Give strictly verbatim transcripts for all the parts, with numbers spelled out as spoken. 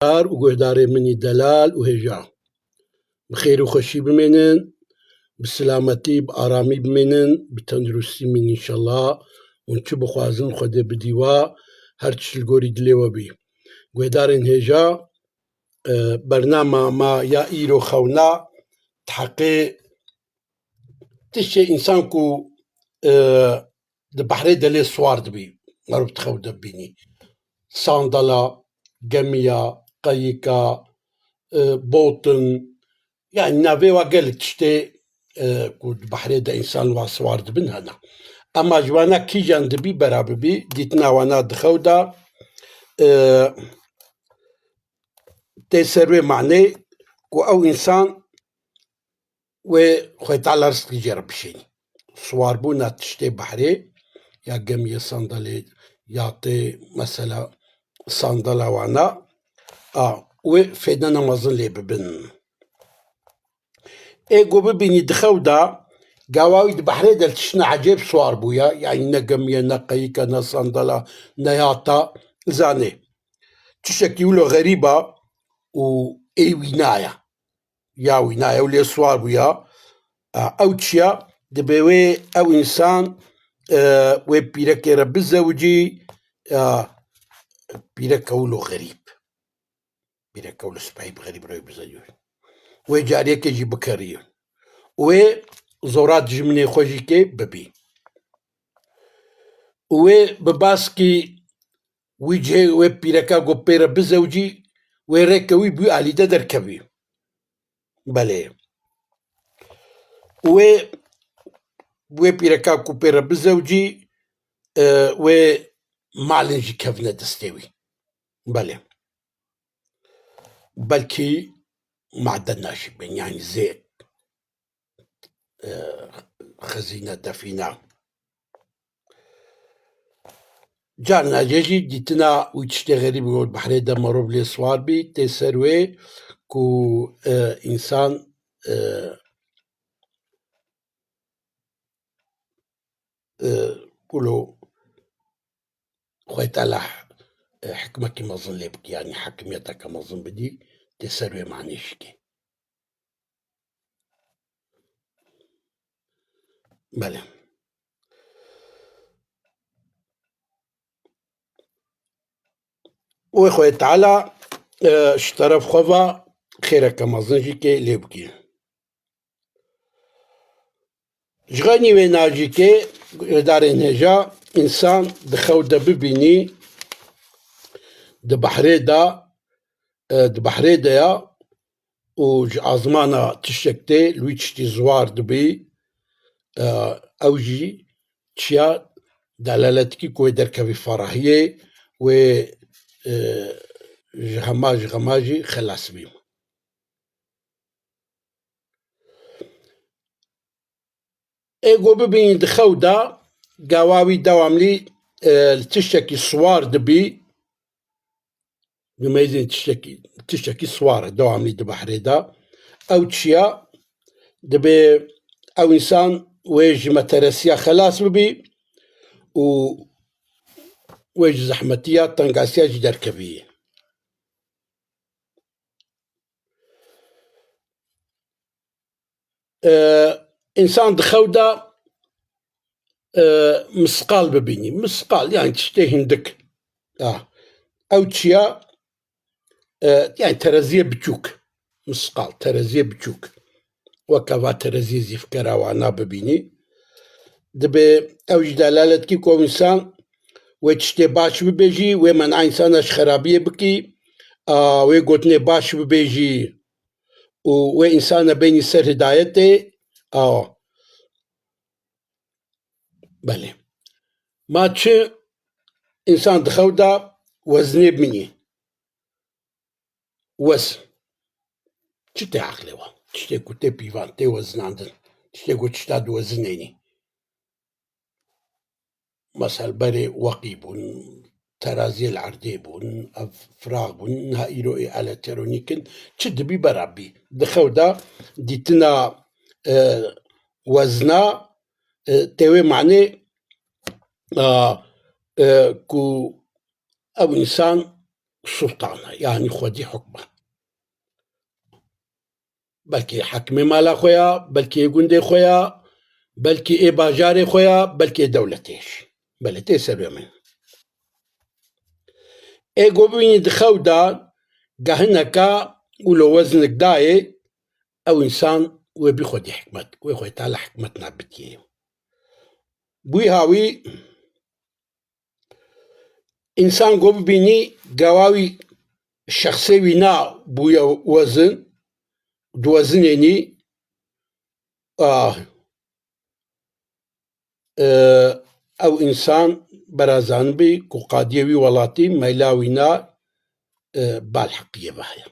Ar û guhdarê min î delal û hêja. Bi xêr û xweşî bimênin, bi silametî, bi aramî bimênin, bi tenduristî bimênin înşallah. Hûn çi bixwazin Xwedê bidî we, her tişt li gorî dilê we bî. Guhdarên hêja, e, bernama me ya îro xewna di heqê tiştê însan ku, e, di behrê de lê siwar dibî, merov di xew de bibînî. Sandala, gemiya, qeyika, e, botin, yanî navê wa gelek tiştê, e, ku di behrê de însan wa siwar dibin hene. Ema ji wana kîjan dibî bera bibî, dîtina wana di xew de, e, tê ser wê manê ku ew însan wê Xwedê Teala rizqî jê re bişênî. Siwarbûna tiştê behrê, ya gemiyê, sandalê, yatê, mesela sandala wana, a, wê fêdena mezin lê bibin. Ê ku bibînî di xew de, gawa wî di behrê de li tiştine ecêb siwar bûye, yanî ne gemiye, ne qeyike, ne sandala, ne yata, zanê. Tiştekî wilo xerîb a û ê wî naya. Ya wî nayê ew lê siwar bûya. A, ew çiya? Dibê wê ew însan, e, wê pîrekê re bizewicî, e, pîreke wilo xerîb. Pîreke wilo spehîb xerîb re wê bizewicî. Wê cariyekê jî bikerî. Wê zora dijminê xwe jî kê bibî. Wê bi baskî wî cihê wê pîreka ku pê re bizewicî, wê rêke wî bi wî alî de derkevî. Belê. Wê, wê pîreka ku pê re bizewicî, e, wê malên jî kevine destê wî. Belê. Belkî madena jî bên, yanî zêk, e, xezîne, defîne. Carna jê jî dîtina wî tiştê xerîb got, behrê de merov lê siwar bî, tê ser wê ku, e, însan, e, e, wilo Xwedê Teala, e, hikmekî mezin lê bikî, yanî hakimiyeteke mezin bidî, tê ser wê manê jî kê. Belê. Wê Xwedê Teala, e, ji teref xwe ve xêreke mezin jî kê lê bikî. Ji xeynî wê najîkê guhdarên hêja însan di xew de bibînî, di behrê de, e, di behrê de ya û ji azmana tiştek tê, li wî tiştî ziwar dibî, e, ew jî çiya delaletikî ku wê derkevî ferahiyê, wê, e, ji hema ji xema jî xelas bî. Ê ku bibînî di xew de, gawa wî dewamlî, e, li tiştekî siwar dibî, nimeyzên tiştekî, tiştekî siwar e, dewamlî di behrê de. Ew çiya? Dibê ew însan wê ji meteresiya xelas bibî û wê ji zehmetiya, tengasiya jî derkevî. E, însan di xew de, e, misqal bibînî. Misqal, yani tiştê hindik. Ah. Ew çiya? E, yani tereziyê biçûk. Misqal, tereziyê biçûk. Weke va tereziyê zîfkera wana bibînî. Dibê ew jî delalet kî ku ew însan wê tiştê baş bibêjî, wê men'a însana ji xerabiyê bikî, a, wê gotinê baş bibêjî, û wê însana bênî ser hidayetê, awa. Belê. Ma çi însan di xew de wezinê bimînî? Wezin. Çi tê eqlê wan? Tiştê ku tê pîvan, tê wezinandin. Tiştê ku tişta diwezinênî. Mesela berê weqî bûn, teraziyê li erdê bûn, ev firaq bûn, niha îro ê elekteronîk in. Çi dibî bera bî. Di xew de dîtina, e, wezna, e, tê wê manê, a, e, ku ew însan sultan e, yanî xwedî hukm e. Belkî hekimê mala xwe ya, belkî ê gundê xwe ya, belkî ê bajarê xwe ya, belkî ê dewletê jî. Belê tê ser wê min. Ê ku bibînî di xew de gehineka wilo weznik dayê, ew însan wê bî xwedî hikmet, wê xwedî teala hikmet nabitiyê. Bûyî hawî însan ku bibînî gewa wî şexsê wî na bûye wezin, di wezinênî, ah, e, ew însan berazanibî ku qadiyê wî welatî meyla wî na, e, bal heqiyê ve heye.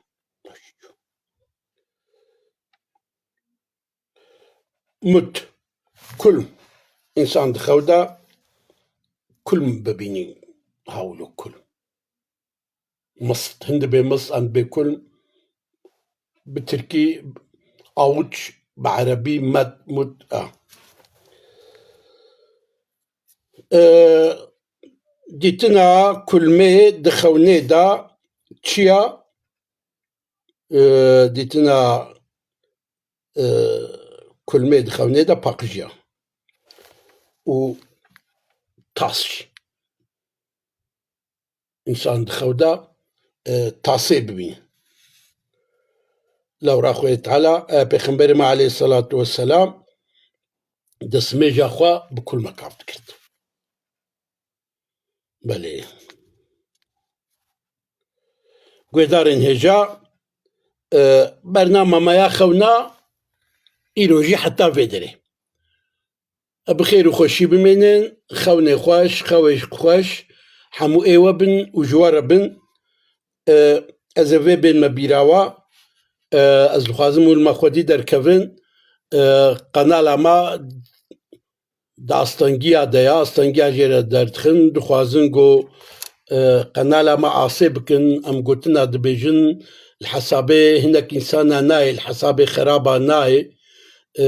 Mut, kulm. Însan di xew de kulm bibînî, hawlo kulm. Mist, hin dibê mist, an dibê kulm. Bi tirkî avuç, bi erebî met, mut, a. E, dîtina kulmê di xewnê de çi ya? E, dîtina, e, kulmê di xewnê de paqij ya. Û tas jî. Însan di xew de, e, tasê bibîne. Lewra Xwedê Teala, e, Pêxemberê me aleyhisselatu vesselam destmêja xwe bi kulmek av digirt. Belê. Guhdarên hêja, e, bernama me ya xewna îro jî heta vê derê. Bi xêr û xweşî bimînin, xewnê xweş, xewê xweş, hemû ê we bin û ji we re bin. E, ez ê vê bênme bîra we. E, ez dixwazim hûn me xwedî derkevin. E, qenala me di astengiya de ye, astengiya jê re derdixin. Dixwazin ku, e, qenala me asê bikin. Em gotina dibêjin, li hesabê hinek însana nayê, li hesabê xeraba nayê. E,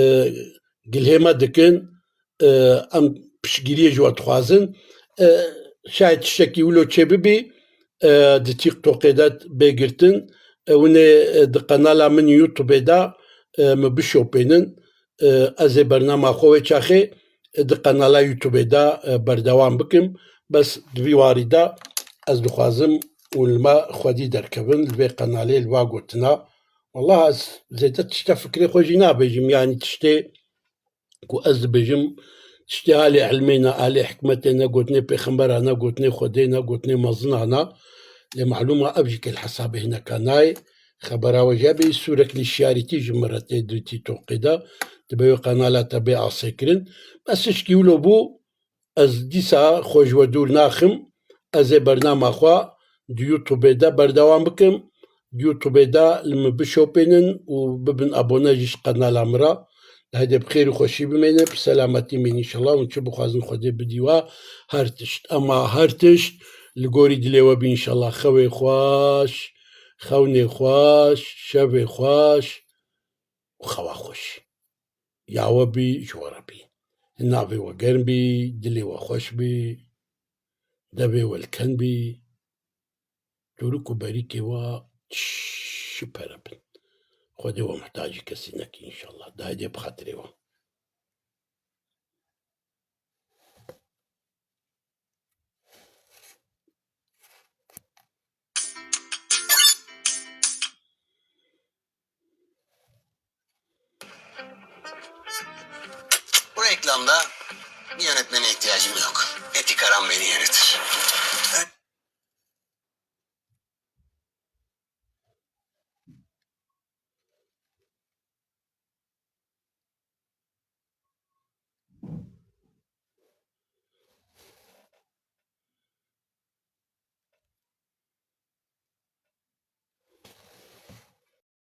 gilhê me dikin, e, em piştgiriyê ji we dixwazin. E, şayet tiştekî wilo çêbibî, e, di TikTokê de bê girtin. E, hûn ê, e, di qenala min YouTubeê de, e, min bişopênin. E, ez ê bernama xwe wê çaxê, e, di qenala YouTubeê de, e, berdewam bikim. Bes di vî warî de ez dixwazim hûn li me xwedî derkevin, li vê qenalê, li va gotina. Wallah ez zêde tişta fikrê xwe jî nabêjim, yanî tiştê ku ez dibêjim, tiştê alê ilmê ne, alê hikmetê ne, gotinê pêxembera ne, gotinê Xwedê ne, gotinê mezina ne. Lê malûm e ev jî ke li hesabê hineka nayê. Xebera we jî hebê, sûrek lî şiyarîtî ji min re tê di TikTokê de, dibe wê qenala te bê asêkirin. Bes tişkî wilo bû, ez dîsa xwe ji we dûr naxim. Ez ê bernama xwe di YouTubeê de berdewam bikim. Di YouTubeê de li min bişopênin û bibin abone jî ji qenala min re. Li hêdê bi xêr û xweşî bimêne, bi selametî bimêne înşallah. Hûn çi bixwazin Xwedê bidî we her tişt. Ema her tişt li gorî dilê we bî înşallah. Xewê xweş, xewnê xweş, şevê xweş û xewa xweş. Ya we bî, ji we re bî. Navê we germ bî, dilê we xweş bî, devê we li ken bî. Dûrik û berîkê we çi pere bin. Xwedê we muhtacî kesî nekî înşallah. Dayê dê bi xatirê we. Bu reklamda bir yönetmene ihtiyacım yok. Eti Karan beni yönetir.